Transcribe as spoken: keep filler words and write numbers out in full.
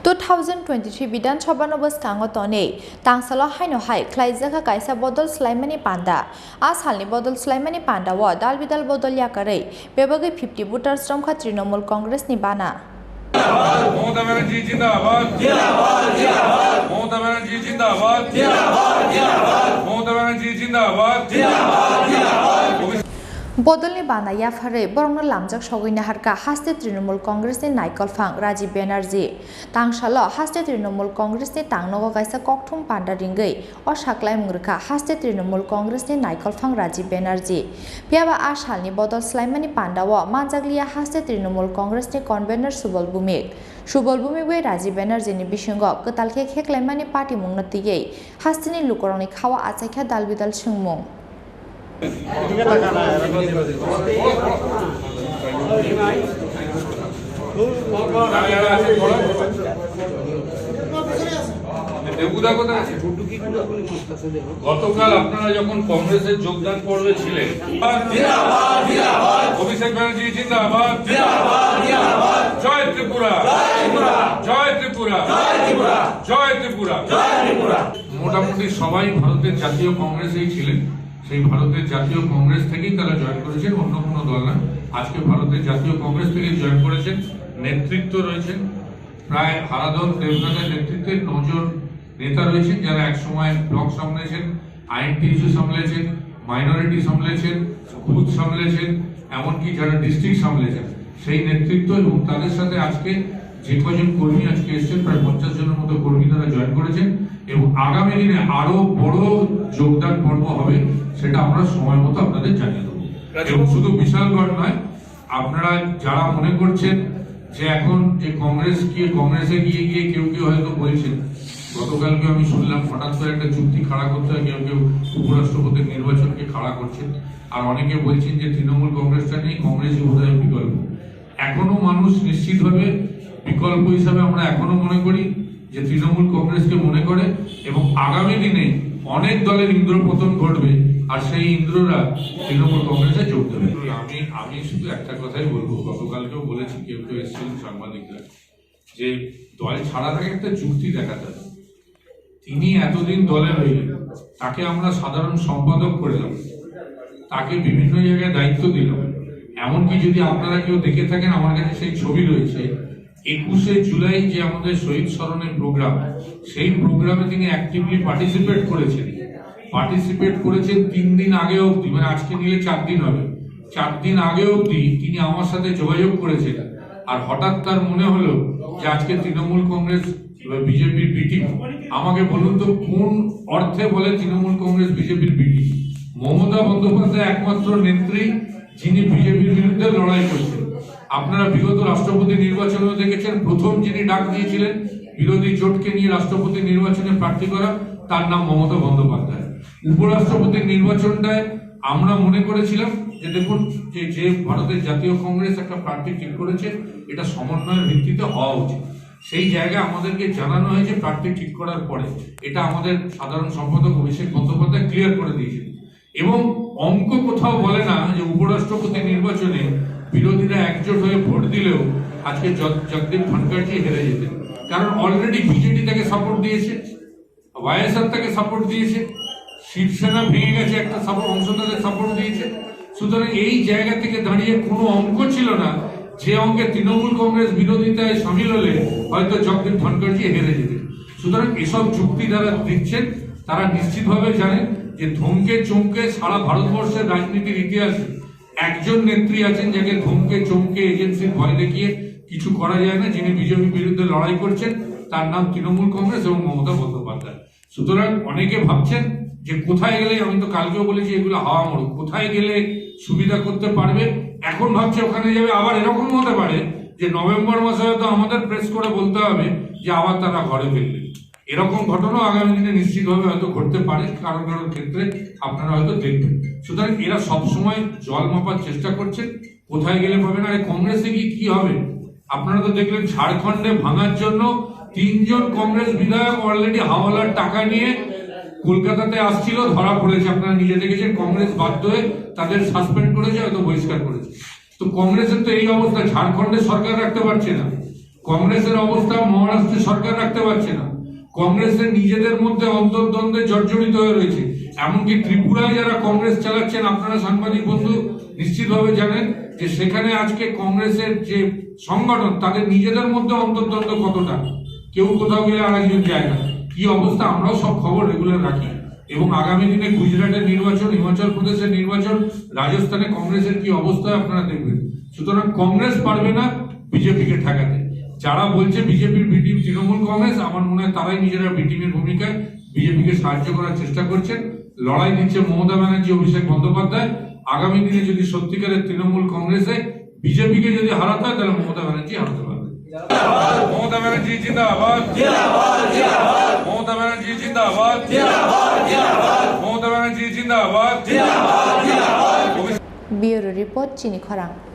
Two thousand twenty-three Bidhan Sabha no bwskango tonwi tangsalo haino hai khlaijak kha kaisa bodol swlaimani panda. A salni bodol swlaimani panda o dal bidal bodol yakarwi bebagwi fifty voters romkha Trinamool Congress ni bana. Mamata ব্যানার্জি জিন্দাবাদ। জিন্দাবাদ, জিন্দাবাদ। মমতা ব্যানার্জি জিন্দাবাদ। জিন্দাবাদ, জিন্দাবাদ। মমতা ব্যানার্জি জিন্দাবাদ। জিন্দাবাদ, জিন্দাবাদ। Bodolni bana yapharwi borokno lamjak sogwi naharkha haste Trinamool Congress ni naikolphang Rajiv Banerjee. Tangsalo haste Trinamool Congress ni tangnogo kaisa kokthum panda ringwi o saklaimung rwkha haste Trinamool Congress ni naikolphang Rajiv Banerjee. Phiyaba a salni bodol swlaimani pandao manjakliya haste Trinamool Congress ni convener Subal Bhumik. Subal Bhumik bai Rajiv Banerjee ni bisingo kwtal khe kheklaimani patimungno twiwi hasteni lukurokni khao achaikha dal bidal swngmung. দেবুদা কোথায় আছে? গতকাল আপনারা যখন কংগ্রেসের যোগদান পর্বে ছিলেন, অভিষেক ব্যানার্জি জিন্দাবাদ। জয় ত্রিপুরা। জয় ত্রিপুরা। জয় ত্রিপুরা। মোটামুটি সবাই ভারতের জাতীয় কংগ্রেসেই ছিলেন। সেই ভারতের জাতীয় কংগ্রেস থেকেই তারা জয়েন করেছেন, অন্য কোনো দল না। আজকে ভারতের জাতীয় কংগ্রেস থেকে জয়েন করেছেন, নেতৃত্ব রয়েছেন। প্রায় হারাধন দেবনাথের নেতৃত্বে নজন নেতা রয়েছেন, যারা একসময় ব্লক সামলেছেন, আইএনটিইউসি সামলেছেন, মাইনরিটি সামলেছেন, বুথ সামলেছেন, এমনকি যারা ডিস্ট্রিক্ট সামলেছেন, সেই নেতৃত্ব এবং তাদের সাথে আজকে যে কজন কর্মী আজকে এসছেন, প্রায় পঞ্চাশ জনের মতো কর্মী তারা জয়েন করেছেন এবং আগামী দিনে আরো বড় যোগদান পর্ব হবে, সেটা আমরা সময় মতো আপনাদের জানিয়ে দেবো। এবং শুধু বিশালগড় নয়, আপনারা যারা মনে করছেন যে এখন যে কংগ্রেস গিয়ে, কংগ্রেসে গিয়ে গিয়ে কেউ কেউ হয়তো বলছেন, গতকালকে আমি শুনলাম হঠাৎ করে একটা চুক্তি খাড়া করতে হয়, কেউ কেউ উপরাষ্ট্রপতির নির্বাচনকে খাড়া করছেন, আর অনেকে বলছেন যে তৃণমূল কংগ্রেসটা নেই, কংগ্রেসই বোধহয় বিকল্প। এখনো মানুষ নিশ্চিতভাবে বিকল্প হিসাবে আমরা এখনো মনে করি যে তৃণমূল কংগ্রেসকে মনে করে, এবং আগামী দিনে অনেক দলের ইন্দ্রপতন ঘটবে, আর সেই ইন্দ্ররা তৃণমূল কংগ্রেসে যোগ দেবে। আমি আমি শুধু একটা কথাই বলবো, গতকালকেও বলেছি, কেউ কেউ এসেছিলেন সাংবাদিকরা, যে দল ছাড়ার আগে একটা যুক্তি দেখাতে হবে। তিনি এতদিন দলে রইলেন, তাকে আমরা সাধারণ সম্পাদক করলাম, তাকে বিভিন্ন জায়গায় দায়িত্ব দিলাম। এমনকি যদি আপনারা কেউ দেখে থাকেন, আমার কাছে সেই ছবি রয়েছে, একুশে জুলাই যে আমাদের শহীদ স্মরণের প্রোগ্রাম, সেই প্রোগ্রামে তিনি অ্যাক্টিভলি পার্টিসিপেট করেছেন। পার্টিসিপেট করেছেন তিন দিন আগে অবধি, মানে আজকে নিলে চার দিন হবে, চার দিন আগে অবধি তিনি আমার সাথে যোগাযোগ করেছেন। আর হঠাৎ তার মনে হলো যে আজকে তৃণমূল কংগ্রেস, বিজেপির বি টিম। আমাকে বলুন তো, কোন অর্থে বলে তৃণমূল কংগ্রেস বিজেপির বি টিম? মমতা বন্দ্যোপাধ্যায় একমাত্র নেত্রী যিনি বিজেপির বিরুদ্ধে লড়াই করছেন। আপনারা বিগত রাষ্ট্রপতি নির্বাচনেও দেখেছেন, প্রথম যিনি ডাক দিয়েছিলেন বিরোধী জোটকে নিয়ে রাষ্ট্রপতি নির্বাচনে প্রার্থী করা, তার নাম মমতা বন্দ্যোপাধ্যায়। উপরাষ্ট্রপতির নির্বাচনটায় আমরা মনে করেছিলাম যে দেখুন, যে যে ভারতের জাতীয় কংগ্রেস একটা প্রার্থী ঠিক করেছে, এটা সমন্বয়ের ভিত্তিতে হওয়া উচিত। সেই জায়গায় আমাদেরকে জানানো হয়েছে প্রার্থী ঠিক করার পরে, এটা আমাদের সাধারণ সম্পাদক অভিষেক বন্দ্যোপাধ্যায় ক্লিয়ার করে দিয়েছেন। এবং অঙ্ক কোথাও বলে না যে উপরাষ্ট্রপতি নির্বাচনে বিরোধীরা একজোট হয়ে ভোট দিলেও আজকে জগ- জগদীপ ধনখড়জি হেরে যেতেন, কারণ অলরেডি বিজেডি তাকে সাপোর্ট দিয়েছে, ওয়াইএসআর তাকে সাপোর্ট দিয়েছে, শিবসেনা ভেঙে গেছে, একটা সাপোর্ট, অংশ তাদের সাপোর্ট দিয়েছে। সুতরাং এই জায়গা থেকে দাঁড়িয়ে কোনো অঙ্ক ছিল না যে অঙ্কে তৃণমূল কংগ্রেস বিরোধিতায় সামিল হলে হয়তো জগদীপ ধনখড়জি হেরে যেতেন। সুতরাং এসব যুক্তি যারা দিচ্ছেন, তারা নিশ্চিতভাবে জানেন যে ধমকে চমকে সারা ভারতবর্ষের রাজনীতির ইতিহাসে একজন নেত্রী আছেন, যাকে ধমকে চমকে এজেন্সির ভয় দেখিয়ে কিছু করা যায় না, যিনি বিজেপির বিরুদ্ধে লড়াই করছেন, তার নাম তৃণমূল কংগ্রেস এবং মমতা বন্দ্যোপাধ্যায়। সুতরাং অনেকে ভাবছেন যে কোথায় গেলে, আমি তো কালকেও বলেছি এগুলো হাওয়া মরুক, কোথায় গেলে সুবিধা করতে পারবে, এখন ভাবছে ওখানে যাবে। আবার এরকম হতে পারে যে নভেম্বর মাসে হয়তো আমাদের প্রেস করে বলতে হবে যে আবার তারা ঘরে ফিরবে। এরকম ঘটনা আগামী দিনে নিশ্চিতভাবে হয়তো ঘটতে পারে, কারোর কারোর ক্ষেত্রে আপনারা হয়তো দেখবেন। সুতরাং এরা সবসময় জল মাপার চেষ্টা করছেন, কোথায় গেলে পাবেন। আরে কংগ্রেসে গিয়ে কি হবে? আপনারা তো দেখলেন ঝাড়খণ্ডে ভাঙার জন্য তিনজন কংগ্রেস বিধায়ক অলরেডি হাওলার টাকা নিয়ে কলকাতাতে আসছিল, ধরা পড়েছে। আপনারা নিজে দেখেছেন, কংগ্রেস বাধ্য হয়ে তাদের সাসপেন্ড করেছে, হয়তো বহিষ্কার করেছে। তো কংগ্রেসের তো এই অবস্থা, ঝাড়খণ্ডে সরকার রাখতে পারছে না। কংগ্রেসের অবস্থা মহারাষ্ট্রে সরকার রাখতে পারছে না। কংগ্রেসের নিজেদের মধ্যে অন্তর্দ্বন্দ্বে জর্জরিত হয়ে রয়েছে। এমনকি ত্রিপুরায় যারা কংগ্রেস চালাচ্ছেন, আপনারা সাংবাদিক বন্ধু নিশ্চিতভাবে জানেন যে সেখানে আজকে কংগ্রেসের যে সংগঠন, তাদের নিজেদের মধ্যে অন্তর্দ্বন্দ্ব কতটা, কেউ কোথাও গেলে আর একজন যায় না। কি অবস্থা, আমরাও সব খবর রেগুলার রাখি। এবং আগামী দিনে গুজরাটের নির্বাচন, হিমাচল প্রদেশের নির্বাচন, রাজস্থানে কংগ্রেসের কি অবস্থা আপনারা দেখবেন। সুতরাং কংগ্রেস পারবে না বিজেপিকে ঠেকাতে। যারা বলছে বিজেপির বি টিম তৃণমূল কংগ্রেস, আমার মনে হয় তারাই নিজেরা বি টিমের ভূমিকায় বিজেপিকে সাহায্য করার চেষ্টা করছেন। লড়াই দিচ্ছে মমতা ব্যানার্জি, অভিষেক বন্দ্যোপাধ্যায়। আগামী দিনে যদি সত্যিকারের তৃণমূল কংগ্রেসে বিজেপিকে যদি হারাতে হয়, তাহলে মমতা ব্যানার্জি হারাতে পারবে। মমতা ব্যানার্জি জিন্দাবাদ। মমতা ব্যানার্জি জিন্দাবাদ। মমতা ব্যানার্জি জিন্দাবাদ। Bureau Report, Chini Khorang.